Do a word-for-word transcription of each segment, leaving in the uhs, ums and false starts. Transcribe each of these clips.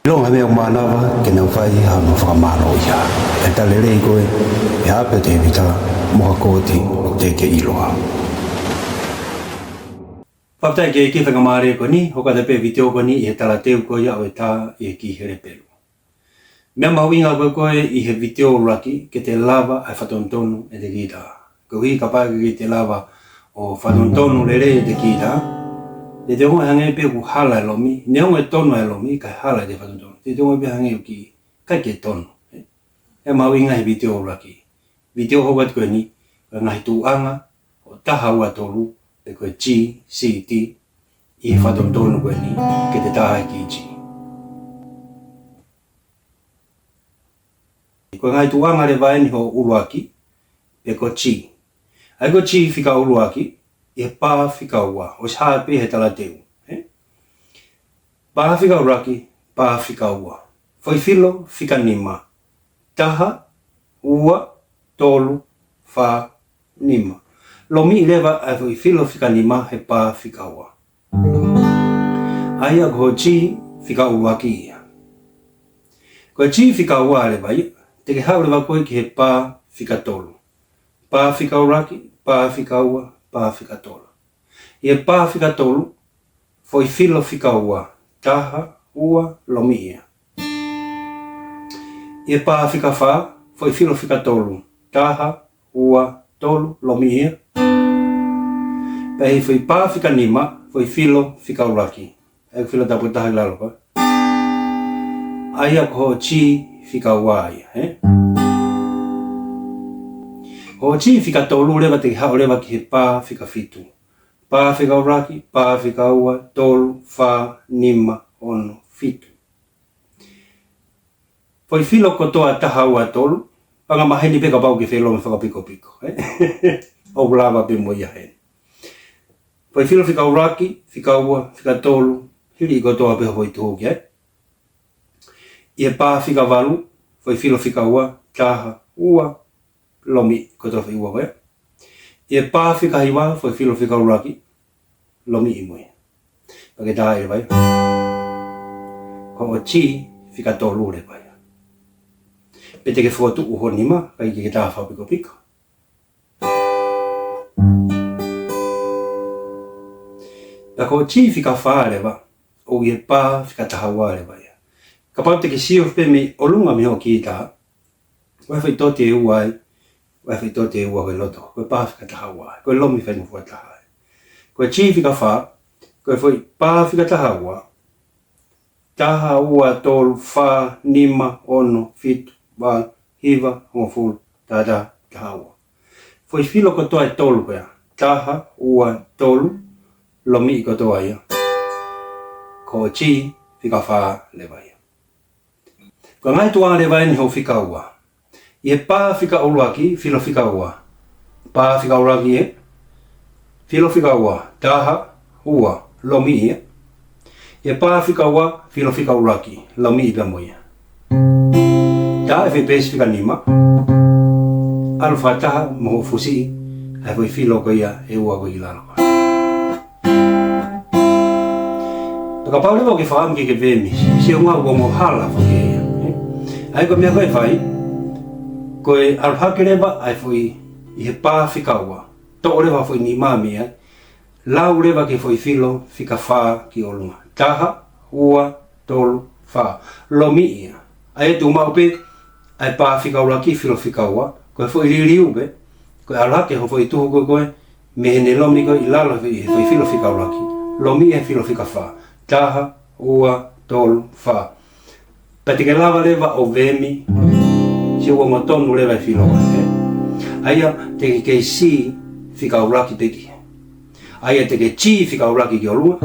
ʻIlonga meʻa mānava ke nau fai hano fakamālō ia. ʻE tala lelei koe, ʻe Hape Tēvita, mo ha kooti ʻoku teʻeki ʻiloa. Fakafetaʻi ki he faingamālie ko eni, hoko atu pē vitiō ko eni ʻi he talateu ko ia ʻo e tā ʻi he kī he lepelu. Meʻa mahuʻinga ko ē ko ē ʻi he vitiō ʻuluaki ke te lava ʻa e fakatonutonu ʻete kītā. Koeʻuhi kapau ʻe ʻikai te te lava ʻo fakatonutonu lelei ʻete kītā, te te ongoʻi hangē pē ʻoku hala e lomi, neongo e tonu ʻa e lomi, kae hala ʻete fakatonutonu. Te te ongoʻi pē hangē ʻoku ʻikai ke tonu. ʻE mahuʻinga he vitiō ʻuluaki. Vitiō hoko atu ko eni, ko e ngaahi tuʻuʻanga ʻo e taha ua tolu, pe ko e G, C, D, ʻi he fakatonutonu ko eni, ke te tā ai ki G. Ko e ngaahi tuʻuʻanga leva eni hoʻo ʻuluaki, pe ko G. ʻA ia ko G fika ʻuluaki, ʻi he pā fika ua, ʻosi hā pē he talateu. ʻE? Pā fika ʻuluaki, pā fika ua. Foʻi filo fika nima. Taha, ua, tolu, fā, nima. Lomiʻi leva ʻa e foʻi filo fika nima he pā fika ua. ʻA ia ko hoʻo G fika ʻuluaki ia. Ko e G fika ua leva ia, te ke haʻu leva koe ki he pā fika tolu. Pā fika ʻuluaki, pā fika ua, pā fika tolu. ʻI he pā fika tolu, foʻi filo fika ua, taha, ua, lomiʻi ia. ʻI he pā fika fā, foʻi filo fika tolu, taha, ua, tolu, lomiʻi ia. Pea ʻi he foʻi pā fika nima, foʻi filo fika ʻuluaki. ʻE filo tāpuaki taha ʻi lalo ko ē. ʻA ia ko hoʻo G fika ua ia, ē? Hoʻo G fika tolu leva te ke haʻu leva ki he pā fika fitu. Pā fika ʻuluaki, pā fika ua, tolu, fā, nima, ono, fitu. Foʻi filo kotoa taha ua tolu, pea ka maheni pē kapau ʻoku ke fie lomi fakapikopiko, ē? ʻOku lava pē mo ia heni. Foʻi filo fika ʻuluaki, fika ua, fika tolu, hili kotoa pē hoʻo tuʻu ki ai. ʻI he pā fika valu, foʻi filo fika ua, taha, ua, lomiʻi kotoa foʻi ua ko ē. ʻI he pā fika hiva, foʻi filo fika ʻuluaki, lomiʻi mo ia. Pea ke tā ʻi vai. Ko hoʻo G fika tolu leva ia. Pe te ke fokotuʻu ho nima, kae ʻikai ke tā fakapikopiko. Pea ko hoʻo G fika fā leva, ʻoku ʻi he pā fika taha ua leva ia. Kapau te ke sio pē mei ʻolunga mei hoʻo kītā, ʻoku ʻi ai e foʻi tote ʻe ua ai, ʻoku ʻi ai e foʻi tote ʻe ua ko ē ʻi loto, ko e pā fika taha ua, ko e lomi faingofua taha ai. Ko e G fika fā, ko e foʻi pā fika taha ua, taha, ua, tolu, fā, nima, ono, fitu, valu, hiva, hongofulu, taha taha, taha ua. Foʻi filo kotoa ʻe tolu ko ia, taha, ua, tolu, lomiʻi kotoa ia. Ko hoʻo G fika fā leva ia. Ko e ngaahi tuʻuʻanga leva eni hoʻo fika ua. ʻI he pā fika ʻuluaki, filo fika ua. Pā fika ʻuluaki ē. Filo fika ua. Taha, ua, lomiʻi ia. ʻI he pā fika ua, filo fika ʻuluaki. Lomiʻi pea mo ia. Tā ʻi he foʻi peesi fika nima. ʻAlu fakataha mo hoʻo fusiʻi ʻa e foʻi filo ko ia ʻe ua ko ē ʻi lalo. Pea kapau leva ʻoku ke fakaʻamu ke ke veemi, sio ange ʻoku ongo hala fakahā ia, ē? ʻA ia ko e meʻa ko ē ʻe fai, ko e ʻalu hake leva ʻa e foʻi ʻi he pā fika ua. Toʻo leva foʻi nima mei ai. Lau leva ki he foʻi filo fika fā ki ʻolunga. Taha, ua, tolu, fā. Lomiʻi ia. ʻA ia tuʻu maʻu pē ʻa e pā fika ʻuluaki, filo fika ua, ko e foʻi liliu pē, ko e ʻalu hake hoʻo foʻi tuhu ko ē ko ē, mei heʻene lomi ko ē ʻi lalo he foʻi, he foʻi filo fika ʻuluaki. Lomiʻi he filo fika fā. Taha, ua, tolu, fā. Pea te ke lava leva ʻo veemi, sio ʻoku ongo tonu leva e filo, ē? ʻA ia te ke kei C fika ʻuluaki pē ki hē. ʻA ia te ke G fika ʻuluaki ki ʻolunga.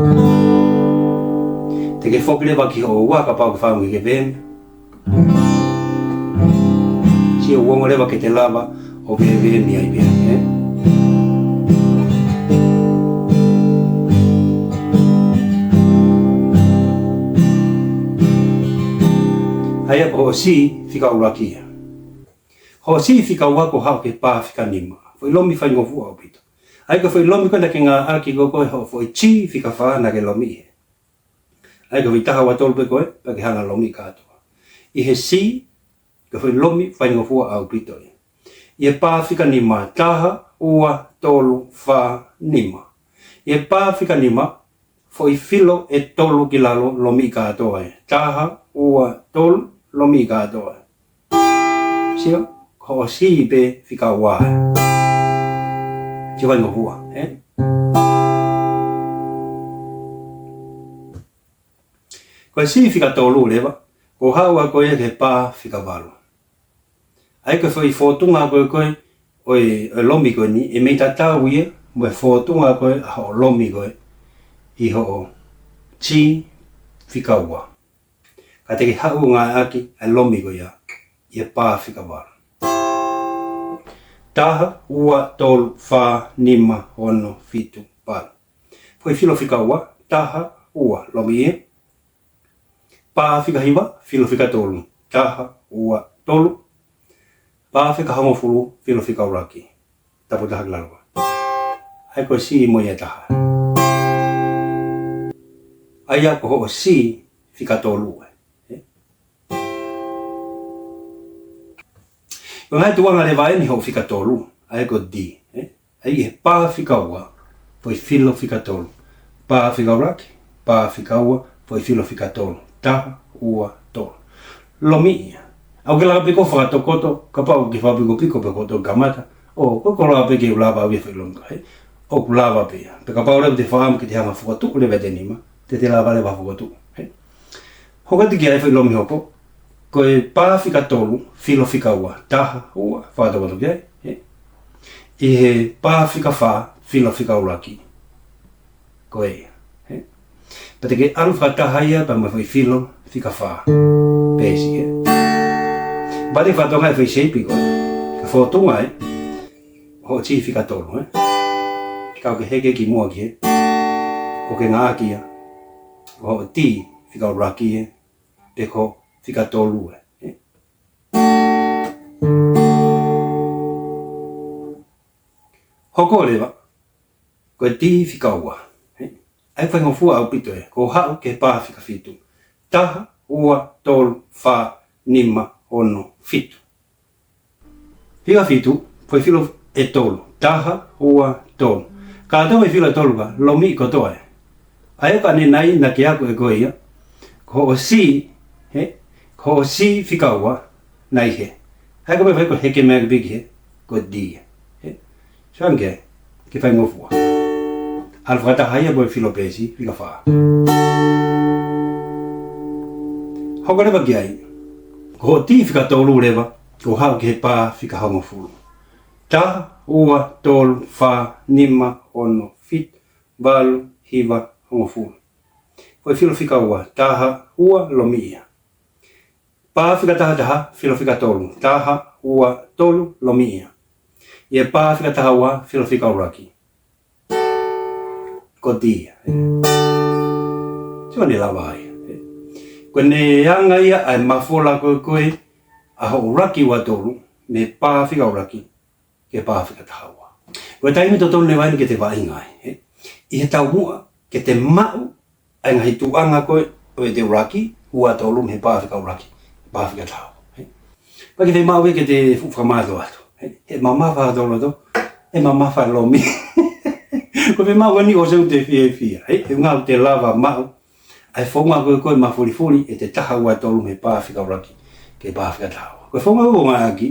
Te ke foki leva ki hoʻo ua kapau ʻoku ke fakaʻamu ke ke veemi. Sio ʻoku ongo leva ke te lava ʻo veemi ai pē, ē? ʻA ia ko hoʻo C fika ʻuluaki ia. Hoʻo C fika ua ko e haʻu ki he pā fika nima. Foʻi lomi faingofua ʻaupito. ʻA ia ko e foʻi lomi ko ē naʻa ke ngāueʻaki ko ē ko e hoʻo foʻi G fika fā naʻa ke lomiʻi hē. ʻA ia ko e foʻi taha ua tolu pē ko ē, pea ke hanga ʻo lomiʻi kātoa. ʻI he C, ko e foʻi lomi faingofua ʻaupito ia. ʻI he pā fika nima, taha, ua, tolu, fā, nima. ʻI he pā fika nima, foʻi filo ʻe tolu ki lalo, lomiʻi kātoa ia. Taha, ua, tolu, lomiʻi kātoa ia. Sio, ko hoʻo C pē fika ua. Sio faingofua, ē? Ko e C fika tolu leva, ko e haʻu ʻa ko ia ki he pā fika valu. ʻA ia ko e foʻi fōtunga ko ē ko ē ʻo e, ʻo e lomi ko eni, ʻe mei tatau ia mo e fōtunga ko ē ʻa hoʻo lomi ko ē ʻi hoʻo C fika ua. Ka te ke haʻu ʻo ngāueʻaki ʻa e lomi ko ia ʻi he pā fika valu. Taha, ua, tolu, fā, nima, ono, fitu, valu. Foʻi filo fika ua, taha, ua, lomiʻi ia. Pā fika hiva, filo fika tolu. Taha, ua, tolu. Pā fika hongofulu, filo fika ʻuluaki. Tapu taha ki lalo. ʻA ia ko e C mo ia taha. ʻA ia ko hoʻo C fika tolu ē. Ē? Ko e ngaahi tuʻunga leva eni hoʻo fika tolu, ʻa ia ko D, ē? ʻA ia he pā fika ua, foʻi filo fika tolu. Pā fika ʻuluaki, pā fika ua, foʻi filo fika tolu. Taha, ua, tolu. Lomiʻi ia. ʻOua ʻe lava pē ke fakatokoto, kapau ʻoku ke fakapikopiko pē ko e toki kamata. ʻO, ko e koloa pē ke u lava au ia foʻi lomi ko ē. ʻOku lava pē ia. Pea kapau leva te ke fakaʻamu ke te hanga ʻo fokotuʻu leva ʻete nima, te te lava leva ʻo fokotuʻu. Ē? Hoko atu ki ai foʻi lomi hoko. Ko e pā fika tolu, filo fika ua, taha, ua, fakatokoto ki ai, ē? ʻI he pā fika fā, filo fika ʻuluaki. Ko ia, ē? Pea te ke ʻalu fakataha ia pea mo e foʻi filo fika fā. Peesi, ē? Pea te ke fakatokangaʻi e foʻi seipi ko ē. Ko e fōtunga, ē? Hoʻo C fika tolu, ē? Ka ʻoku ke heke ki muʻa ki hē. ʻOku ke ngāueʻaki ia. Hoʻo D fika ʻuluaki, ē? Pe ko e fika tolu, ē? Hoko leva, ko e D fika ua, ē? ʻA ia faingofua ʻaupito ē, ko e haʻu ki he pā fika fitu. Taha, ua, tolu, fā, nima, ono, fitu. Fika fitu, foʻi filo ʻe tolu. Taha, ua, tolu. Kātoa foʻi filo ʻe tolu ka, lomiʻi kotoa ē. ʻA ia ko ʻanenai naʻa ke ako ʻe koe ia. Ko hoʻo C, ē? Ko hoʻo C fika ua, naʻe hē. ʻA ia ko e meʻa ʻoku heke mai ki piki hē, ko e D. Ē? Sio ange, ke faingofua. ʻAlu fakataha ia mo e filo peesi, fika fā. Hoko leva ki ai. Ko hoʻo D fika tolu leva, ko e haʻu ki he pā fika hongofulu. Taha, ua, tolu, fā, nima, ono, fitu, valu, hiva, hongofulu. Foʻi filo fika ua, taha, ua, lomiʻi ia. Pā fika taha taha, filo fika tolu. Taha, ua, tolu, lomiʻi ia. ʻI he pā fika taha ua, filo fika ʻuluaki. Ko D ia. Sio ʻene lava ia. Ko ʻene anga ia ʻa e mafola ko ē ko ē ʻa hoʻo ʻuluaki ua tolu, mei he pā fika ʻuluaki ki he pā fika taha ua. Ko e taimi totonu leva eni ke te vaʻinga ai, ē? ʻI he taumuʻa ke te maʻu ʻa e ngaahi tuʻunga ko ē ʻo ʻete ʻuluaki ua tolu mei he pā fika ʻuluaki, pā fika taha ua, ē? Pea ke te maʻu ia ke te fuʻu fakamātoato, ē? He mamafa ʻa e loloto, he mamafa e lomi. Ko e maʻu eni ʻosi ʻoku te fiefia, ē? He ʻuhinga ʻoku te lava maʻu ʻa e founga ko ē ko ē mafulifuli ʻete taha ua tolu mei he pā fika ʻuluaki ki he pā fika taha ua. Ko e founga ʻoku ngāueʻaki,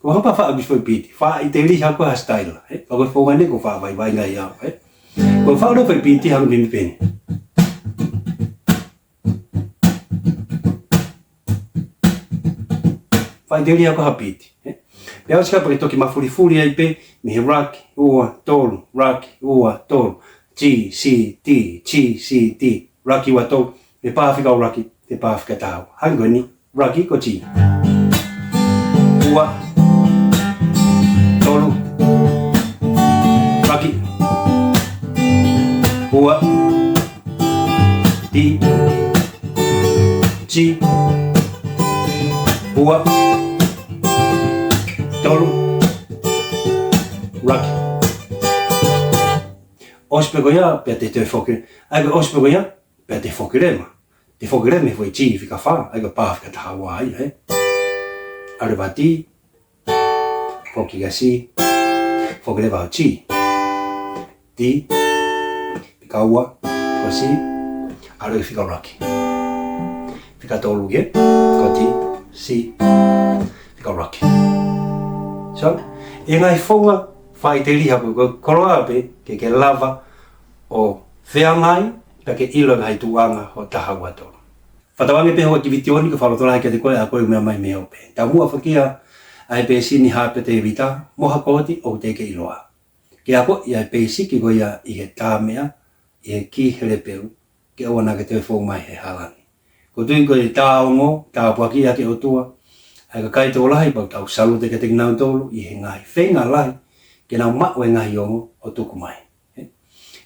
ko e hapa faʻa ki foʻi piti, faʻa ʻite liha ko ha style, ē? Ka ko e founga eni ko e faʻa vaivai ngai au, ē? Ko e faʻa ʻilo foʻi piti hangē ko e peni. Faʻa ʻite liha ko ha piti, ē? Pea ʻosi ka pea ke toki mafulifuli ai pē, mei he ʻuluaki, ua, tolu, ʻuluaki, ua, tolu, G, C, D, G, C, D, ʻuluaki ua tolu, mei he pā fika ʻuluaki ki he pā fika taha ua. Hangē ko eni, ʻuluaki ko G. Ua. Tolu. ʻUluaki. Ua. D. G. Ua. Tolu. ʻUluaki. ʻOsi pē ko ia, pea te toe foki. ʻA ia ko e ʻosi pē ko ia, pea te foki leva. Te foki leva mei he foʻi G fika fā, ʻa ia ko e pā fika taha ua ia, ē. ʻAlu leva G, foki ki he C, foki leva ki he G. D, fika ua, ko e C, ʻalu ki he fika ʻuluaki. Fika tolu ia, ko e G, C, fika ʻuluaki. So, ʻi he ngaahi founga faʻiteliha ko ē, ko e koloa pē ke ke lava ʻo feangai, pea ke ʻilo e ngaahi tuʻunga hoʻo taha ua tolu. Fakatauange pē hoʻo ʻakiviti ni ko e fakalotolahi kiate koe ʻa koe ʻoku meʻa mai mei he ope. Taumuʻa foki ia ʻa e peesi ni, haʻu pē Tēvita mo ha kooti ʻoku teʻeki ke ʻiloa. Ke akoʻi ʻa e peesi ko ia ʻi he tā meʻa, ʻi he kī he lepelu, ke ʻoua naʻa ke toe fou mai he hala ni. ʻOku ou tui ko e tā ongo, tāpuakiʻi ʻaki ʻe he ʻOtua ʻa e kakai tokolahi, pea ʻoku tau salute kiate kinautolu ʻi he ngaahi feinga lahi ke nau maʻu e ngaahi ongo ʻo tuku mai. Ē?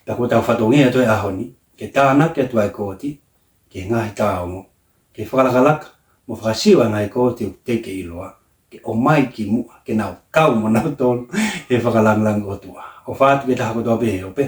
Pea ko ʻetau fatongia ʻi he ʻaho ni, ke tānaki atu ʻa e kooti ki he ngaahi tā ongo, ke fakalakalaka mo fakasio ʻa e ngaahi kooti ʻoku teʻeki ke ʻiloa, ke ʻomai ki muʻa, ke nau kau mo nautolu he fakalāngilangi ʻo e ʻOtua. ʻOfa atu ki he taha kotoa pē he ope,